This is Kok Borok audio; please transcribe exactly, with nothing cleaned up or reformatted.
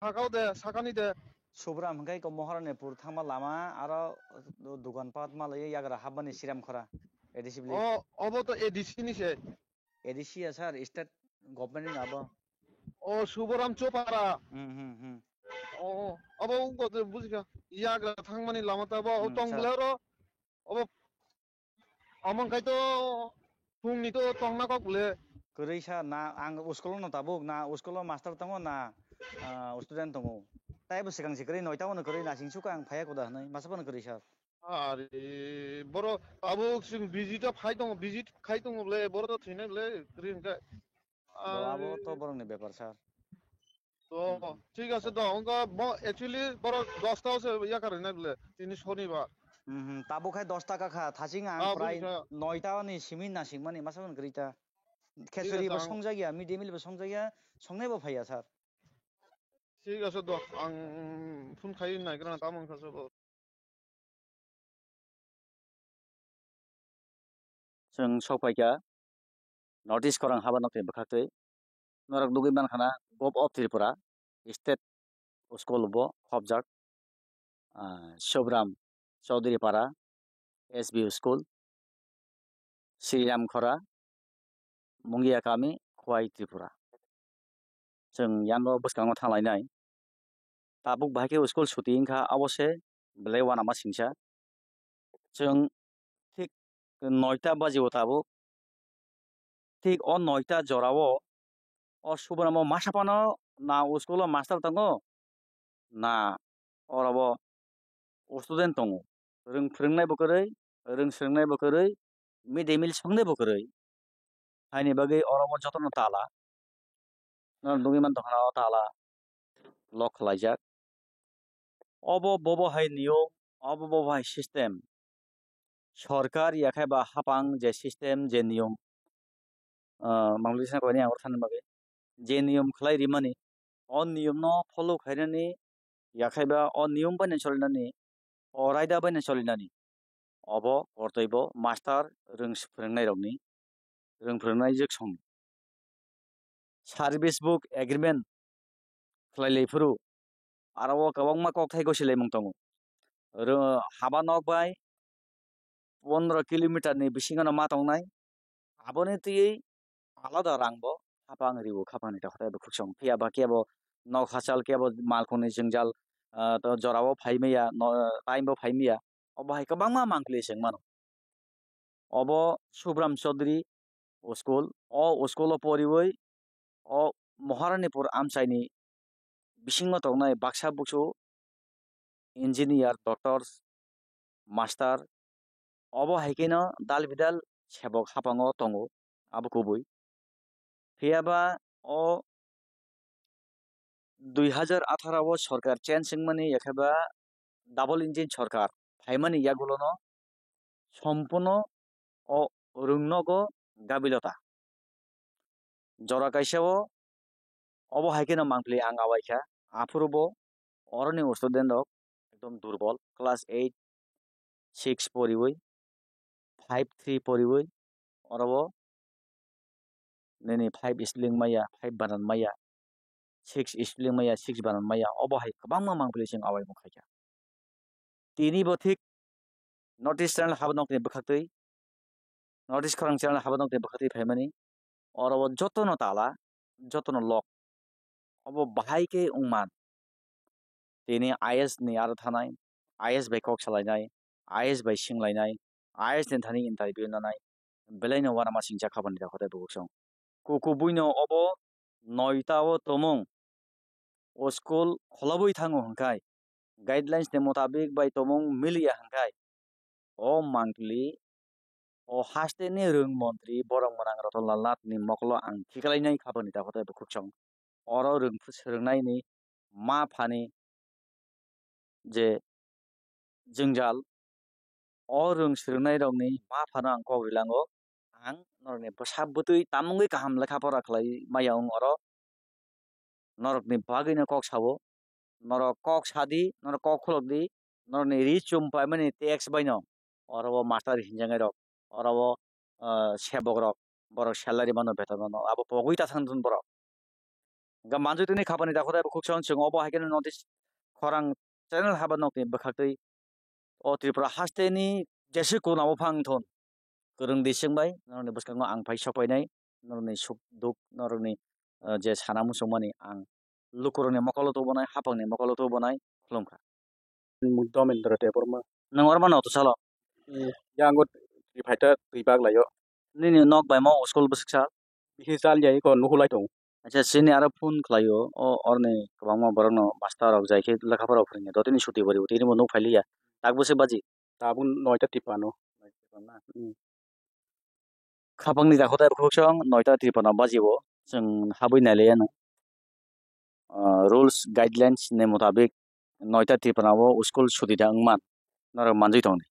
Sakao de, sakani de. Subram hwnkhe eko Moharanipur thangma lama, aro do-, dogan pat malai yagra hapmani Siramkhora, A D C village. O, obo to A D C ni se. A D C ya sir, state government ni abo. O, Subram Chopara. Hmm, hmm, hmm. O, obo wngkha de, bujikha. Yagra thangmani lama ta bo, o Hmm, sir. Tongbwlai oro, obo Omo wngkhaito phungni to tongna kok bwle. Kwrwi sa na ang school no tabuk na school o master tongo na, ah, student tongo. Taibo swkang se kwrwi noita o no kwrwi nasing suka ang phaiya koda hwnwi masa phano kwrwi sa. Ari boro tabuk chwng visit o phai tongo, visit khai tongo bwle, boro to thwinai bwle kwrwi hwnkhe. Bo abo Ari to borokni bepar sir. To, Hmm. Thik ase do, wngkha bo actually borok dosta o se yakar rinai bwle, tini sonibar. Hmm, hmm, tabuk hai dos taka kha, thaching ang Ah, prai bujikha. Noita ni simi nasingmani masa phano kwrwi ta. Thik Khesuri ase, bo ang songjakya, mid day meal bo songjakya, songnai bo phaiya sir. Thik ase do, ang phone khai naigra tamo wngkha se bo. Chwng sokphaikha North East khorang haba nokni bwkhaktwi. Norok nugwi mankha na Govt of Tripura state school bo khopjak, ah, Subram Chaudhary Para S B U school, Sriram Khora, Mungia Kami, Khowai, Tripura. Chwng yango bwskango thanglainai. Tabuk bahai khe school suti wngkha, abo se belai uanama singsa. Chwng thik noita baji o tabuk. Thik o noita jora o, o Subram o masa phano na school o master tongo, na oro bo student tongo. Rwng phwrwngnai bo kwrwi, rwng swrwngnai bo kwrwi, mid day meal songnai bo kwrwi. Haini bagwi oro bo jotono tala. Norok nugwi man tongkha na o tala lock khlaijak. Obo bobo hai niyom, obo bobo hai system. Sorkar yakhai ba hapang je system, je niyom, ah, mangli sana koi ni ang oro thani bagwi. Je niyom khlai rimani, o niyom no follow khainani yakhai ba o niyom bai no cholinani, o raida bai no cholinani. Obo kortoi bo master rwng phwrwngnairokni, rwng phwrwngnaijwk song. Service book agreement khlai lai phuru, aro o kwbangma kokthai gosi laimung tongo. Ro-, haba nok bai pondro kilometer ni bisingo no ma tongnai. Aboni twiwi alada rang bo hapang riwo khapang ni ta khotai bo khuk song. Phiya ba kebo nok hachal, kebo malkhung ni jwngjal, ah, to jora o phai maya, no, time bo phai maya. Obo hai kwbangma mangpili se wng mano. Obo Subram Chaudhary school, o school o poriwi o Moharanipur amchaini bisingo tongnai baksa buksu engineer, doctors, master, obo hai kheno dal bidal sebok hapango tongo, abo kubui. Phiya ba o dui hazar atharo o sorkar change wngmani, yakhai ba double engine sorkar phaimani yagulono sompuno o rwngnogo gabilota. Jora kaisa o obo hai kheno mangpili ang awaikha, aphuru bo oroni student rok ekdom durbol, class eight, six poriwi, five three poriwi, oro o nini five spelling maya, five banan maya, six spelling maya, six banan maya, obo hai kwbangma mangpili chwng awaimung khaikha. Tini bo thik North East channel haba nokni bwkhaktwi, North East khorang channel haba nokni bwkhaktwi phaimani, oro o jotono tala, jotono lok, obo bahai khe wngman. Tini I S ni aro thanai, I S bai kok salainai, I S bai singlainai, I S ni thani interview nanai, belaino uanama singcha khabani da khotai bubuksong. Kukubuino obo noita o tomung, o school kholobwi thango hwnkhai, guidelines ni motabik bai tomung miliya hwnkhai, o mangpili o haste ni rwng montri borok mwnang Ratan Lal Nath ni mokolo ang khiklainai khabani da khotai bukhuk song. Oro rwng swrwngnaini ma phani je jwngjal, o rwng swrwngnairokni ma phano ang kok rilango. Ang norokni bwsa bwtwi tamungwi kaham lekha pora khlai maya wng oro. Norokni bagwino kok sao, norok kok sadi, norok kok khulokdi, norokni ri chum paimani tax baino oro o master hinjaknairok, oro o, ah, sebokrok, borok salary mano, beton mano, abo pogwi ta thang thun borok. Ga manjui tini khapani dakho dai bukhuk song chwng obo hai khe notice khorang channel haba nokni bwkhaktwi o Tripura hasteni jesi kuna bo phang thon kwrwng di chwng bai norokni bwskango ang phai sok painai norokni suk duk norokni, eh, je sana muchungmani ang lukurokni mokolo tubunai hapangni mokolo tubunai khulumkha. Mung Domendra Debbarma. Nwng oro mano to salo? Yango twi phaita twi bak laio. Nini nok bai mo school bwswk sal? Bisi sal ya iko nuhulai tong. Acha, chini aro phone khlaio, o orni kwbangma borokno master rok jai khe lekha pora phwrwngya, dotini suti bari bo tini bo nuk phailiya. Tak bwswk baji? Tabuk noita tipano. Hmm. Khapangni dakhotai bukhuk song noita tipano baji bo chwng habwi nailaiya no. Ah, rules guidelines ni mutabik noita tipano bo school suti da wngman norok manjui tongdi.